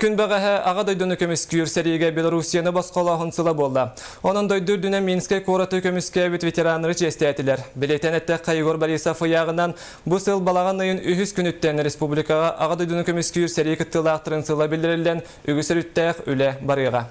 Күн бэҕэһээ Аҕа дойдуну көмүскүүр сэриигэ Белоруссияны босхолооһун сыла буолла. Онон дойду үрдүнэн Минскэй куораты көмүскээбит ветераннары чиэстээтилэр. Бэлиэтээн эттэххэ, Егор Борисов ыйааҕынан бу сыл балаҕан ыйын үһүс күнүттэн республикаҕа Аҕа дойдуну көмүскүүр сэрии кыттыылаахтарын сыла биллэриллэн, үгүс өрүттээх үлэ барыаҕа.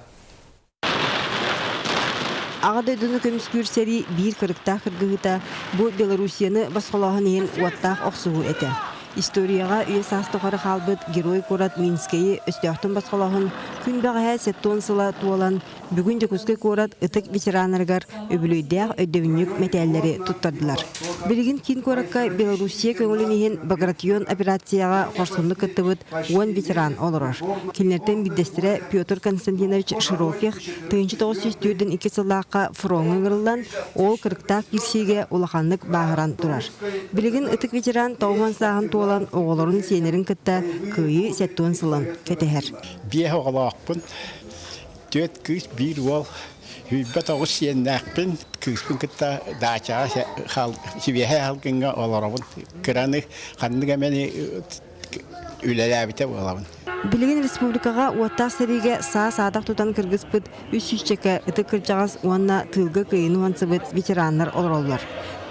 Аҕа дойдуну көмүскүүр сэрии биир кырыктаах кыргыһыыта бу Белоруссияны босхолооһун иһин уоттаах охсуһуу этэ. Историяҕа үйэ-саас тухары хаалбыт герой куорат Минскэйи өстөөхтөн босхолооһун күн бэҕэһээ сэттион сыла туолан, бүгүн Дьокуускай куорат ытык ветераннарыгар үбүлүөйдээх өйдөбүнньүк мэтээллэри туттардылар. Билигин киин куоракка Белоруссия көҥүлүн иһин Багратион операцияҕа хорсуннук кыттыбыт 10 ветеран олорор. Кинилэртэн биирдэстэрэ Петр Константинович Широких 1942 сыллаахха фроҥҥа ыҥырыллан, ол кырыктаах киирсиигэ улаханнык бааһыран турар. Билигин ытык ветеран 90 сааһын туолан оҕолорун сиэннэрин кытта Кыайыы 70 сылын кэтэһэр. Биэс оҕолоохпун, түөрт кыыс, биир уол. 29 сиэннээхпин, кыыспын кытта даачаҕа сибиэһэй салгыҥҥа олоробун. Кыраны ханнык эмэни үлэлээбитэ буолабын. Билигин республикаҕа уоттаах сэриигэ саа-саадах тутан кыргыспыт үс сүүсчэкэ ытык кырдьаҕас уонна тыылга кыайыыны уһансыбыт ветераннар олороллор.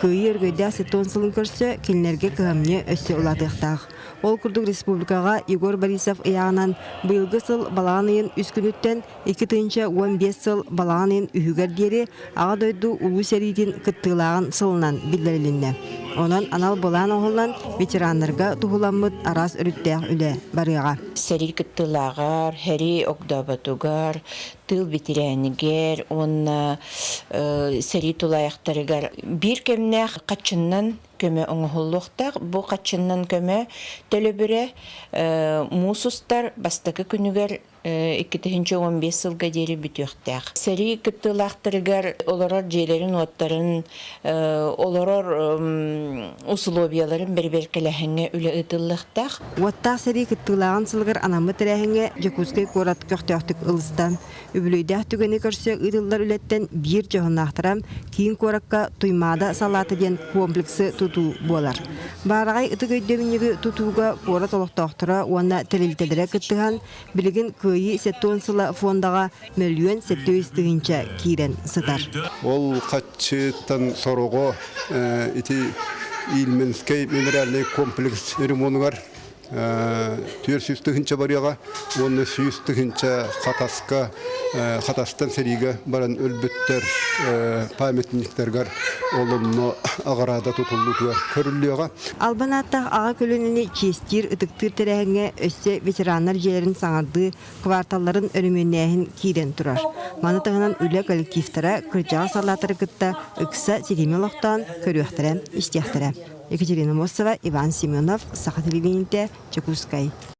Кыайыы өргөйдөөх 70 сылын көрсө кинилэргэ кыһамньы өссө улаатыахтаах. Ол курдук республикаҕа Егор Борисов ыйааҕынан быйылгы сыл балаҕан ыйын үс күнүттэн 2015 сыл балаҕан ыйын үһүгэр диэри Аҕа дойду Улуу сэриитин кыттыылааҕын сылынан биллэрилиннэ. Онон анал былаан оҥоһуллан ветераннарга туһуламмыт араас өрүттээх үлэ барыаҕа. Сэрии кыттыылааҕар, сэрии огдооботугар, тыыл бэтэрээнигэр уонна сэрии тулаайахтарыгар биир кэмнээх хаччыннан көмө оҥоһуллуохтаах. Бу хаччыннан көмө төлөбүрэ муус устар бастакы күнүгэр 2015 сылга диэри бүтүөхтээх. Сэрии кыттыылаахтарыгар олорор дьиэлэрин-уоттарын, олорор усулуобуйаларын бэрэбиэркэлээһиҥҥэ үлэ ыытыллыахтаах. Уоттаах сэрии кыттыылааҕын сылыгар анаммыт тэрээһиҥҥэ Дьокуускай куорат көхтөөхтүк ылыста. Үбүлүөйдээх түгэни көрсө ыытыллар үлэттэн биир дьоһуннаахтара киин куоракка Туймаада салаата диэн комплексы тутуу буолар. Баараҕай ытык өйдөбүнньүгү тутууга куорат олохтоохторо уонна тэрилтэлэрэ кыттыһан, билигин Кыайыы 70 сыла фондаҕа мөлүйүөн 700 тыһыынча киирэн сытар. Ол хаччыттан сороҕо ити Ильменскэй мемориальнай комплекс ремонугар 400 тыһыынча барыаҕа уонна 100 тыһыынча Хатаска Хатастан сэриигэ баран өлбүттэр памятниктарыгар оломно аҕараада тутуллуутугар көрүллүөҕэ. Албан ааттаах аҕа көлүөнэни чиэстиир, ытыктыыр тэрээһиҥҥэ өссө ветераннар дьиэлэрин саҥардыы, кварталларын өрөмүөннээһин киирэн турар. Маны таһынан үлэ коллективтара кырдьаҕас саллааттары кытта ыкса ситими олохтоон көрүөхтэрэ, истиэхтэрэ. Екатерина Мосова, Иван Семенов, Саха телевидениетэ, Дьокуускай.